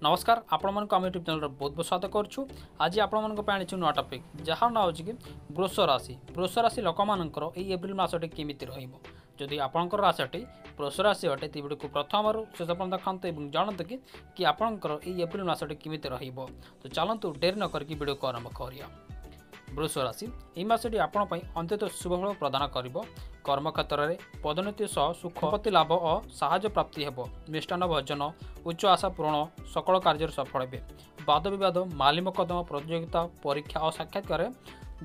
ନମସ୍କାର, ଆପଣମାନଙ୍କୁ ଆମ ୟୁଟ୍ୟୁବ୍ ଚ୍ୟାନେଲରେ ବହୁତ ବହୁତ ସ୍ୱାଗତ କରୁଛୁ। ଆଜି ଆପଣମାନଙ୍କ ପାଇଁ ଆଣିଛୁ ନୂଆ ଟପିକ୍, ଯାହାର ନାଁ ହେଉଛି କି ବୃଷ ରାଶି। ବୃଷ ରାଶି ଲୋକମାନଙ୍କର ଏଇ ଏପ୍ରିଲ ମାସଟି କେମିତି ରହିବ? ଯଦି ଆପଣଙ୍କର ରାଶିଟି ବୃଷ ରାଶି ଅଟେ, ତେବେ ଭିଡ଼ିଓକୁ ପ୍ରଥମରୁ ଶେଷ ପର୍ଯ୍ୟନ୍ତ ଦେଖନ୍ତୁ ଏବଂ ଜାଣନ୍ତୁ କି ଆପଣଙ୍କର ଏଇ ଏପ୍ରିଲ ମାସଟି କେମିତି ରହିବ। ତ ଚାଲନ୍ତୁ, ଡେରି ନ କରିକି ଭିଡ଼ିଓକୁ ଆରମ୍ଭ କରିବା। ବୃଷ ରାଶି, ଏହି ମାସଟି ଆପଣ ପାଇଁ ଅତ୍ୟନ୍ତ ଶୁଭଫଳ ପ୍ରଦାନ କରିବ। କର୍ମକ୍ଷେତ୍ରରେ ପଦୋନ୍ନତି ସହ ସୁଖ, ସମ୍ପତ୍ତି ଲାଭ ଓ ସାହାଯ୍ୟ ପ୍ରାପ୍ତି ହେବ। ମିଷ୍ଟାନ୍ନ ଭୋଜନ, ଉଚ୍ଚ ଆଶା ପୂରଣ, ସକଳ କାର୍ଯ୍ୟରେ ସଫଳ ହେବେ। ବାଦ ବିବାଦ, ମାଲି ମକଦ୍ଦମା, ପ୍ରତିଯୋଗିତା, ପରୀକ୍ଷା ଓ ସାକ୍ଷାତକାରରେ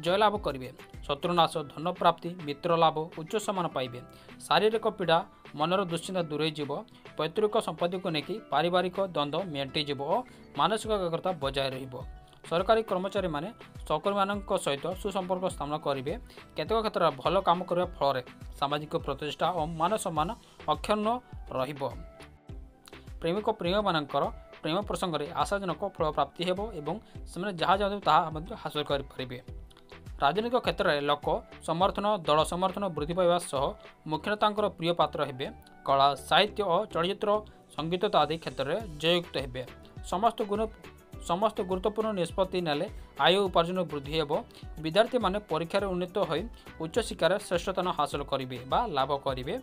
ଜୟଲାଭ କରିବେ। ଶତ୍ରୁନାଶ, ଧନ ପ୍ରାପ୍ତି, ମିତ୍ର ଲାଭ, ଉଚ୍ଚ ସମ୍ମାନ ପାଇବେ। ଶାରୀରିକ ପୀଡ଼ା, ମନର ଦୁଶ୍ଚିନ୍ତା ଦୂରେଇ ଯିବ। ପୈତୃକ ସମ୍ପତ୍ତିକୁ ନେଇକି ପାରିବାରିକ ଦ୍ୱନ୍ଦ୍ୱ ମେଣ୍ଟିଯିବ ଓ ମାନସିକ ଏକାଗ୍ରତା ବଜାୟ ରହିବ। ସରକାରୀ କର୍ମଚାରୀମାନେ ସହକର୍ମୀମାନଙ୍କ ସହିତ ସୁସମ୍ପର୍କ ସ୍ଥାପନ କରିବେ। କେତେକ କ୍ଷେତ୍ରରେ ଭଲ କାମ କରିବା ଫଳରେ ସାମାଜିକ ପ୍ରତିଷ୍ଠା ଓ ମାନ ସମ୍ମାନ ଅକ୍ଷୁଣ୍ଣ ରହିବ। ପ୍ରେମିକ ପ୍ରେମିକାମାନଙ୍କର ପ୍ରେମ ପ୍ରସଙ୍ଗରେ ଆଶାଜନକ ଫଳ ପ୍ରାପ୍ତି ହେବ ଏବଂ ସେମାନେ ଯାହା ଚାହୁଁଛନ୍ତି ତାହା ମଧ୍ୟ ହାସଲ କରିପାରିବେ। ରାଜନୈତିକ କ୍ଷେତ୍ରରେ ଲୋକ ସମର୍ଥନ, ଦଳ ସମର୍ଥନ ବୃଦ୍ଧି ପାଇବା ସହ ମୁଖ୍ୟ ନେତାଙ୍କର ପ୍ରିୟ ପାତ୍ର ହେବେ। କଳା, ସାହିତ୍ୟ ଓ ଚଳଚ୍ଚିତ୍ର, ସଙ୍ଗୀତ ଆଦି କ୍ଷେତ୍ରରେ ଜୟଯୁକ୍ତ ହେବେ। ସମସ୍ତ ଗୁରୁତ୍ୱପୂର୍ଣ୍ଣ ନିଷ୍ପତ୍ତି ନେଲେ ଆୟ ଉପାର୍ଜନ ବୃଦ୍ଧି ହେବ। ବିଦ୍ୟାର୍ଥୀମାନେ ପରୀକ୍ଷାରେ ଉନ୍ନୀତ ହୋଇ ଉଚ୍ଚଶିକ୍ଷାରେ ଶ୍ରେଷ୍ଠସ୍ଥାନ ହାସଲ କରିବେ ବା ଲାଭ କରିବେ।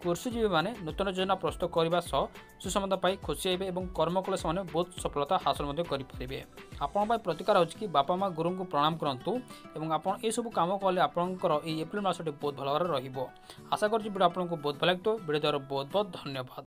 କୃଷିଜୀବୀମାନେ ନୂତନ ଯୋଜନା ପ୍ରସ୍ତୁତ କରିବା ସହ ସୁସମ୍ବାଦ ପାଇ ଖୁସି ହେବେ ଏବଂ କର୍ମ କଲେ ସେମାନେ ବହୁତ ସଫଳତା ହାସଲ ମଧ୍ୟ କରିପାରିବେ। ଆପଣଙ୍କ ପାଇଁ ପ୍ରତିକାର ହେଉଛି କି ବାପା ମା, ଗୁରୁଙ୍କୁ ପ୍ରଣାମ କରନ୍ତୁ ଏବଂ ଆପଣ ଏସବୁ କାମ କଲେ ଆପଣଙ୍କର ଏଇ ଏପ୍ରିଲ ମାସଟି ବହୁତ ଭଲ ଭାବରେ ରହିବ। ଆଶା କରୁଛି ଭିଡ଼ିଓ ଆପଣଙ୍କୁ ବହୁତ ଭଲ ଲାଗିଥିବ। ଭିଡ଼ିଓ ଦ୍ୱାରା ବହୁତ ବହୁତ ଧନ୍ୟବାଦ।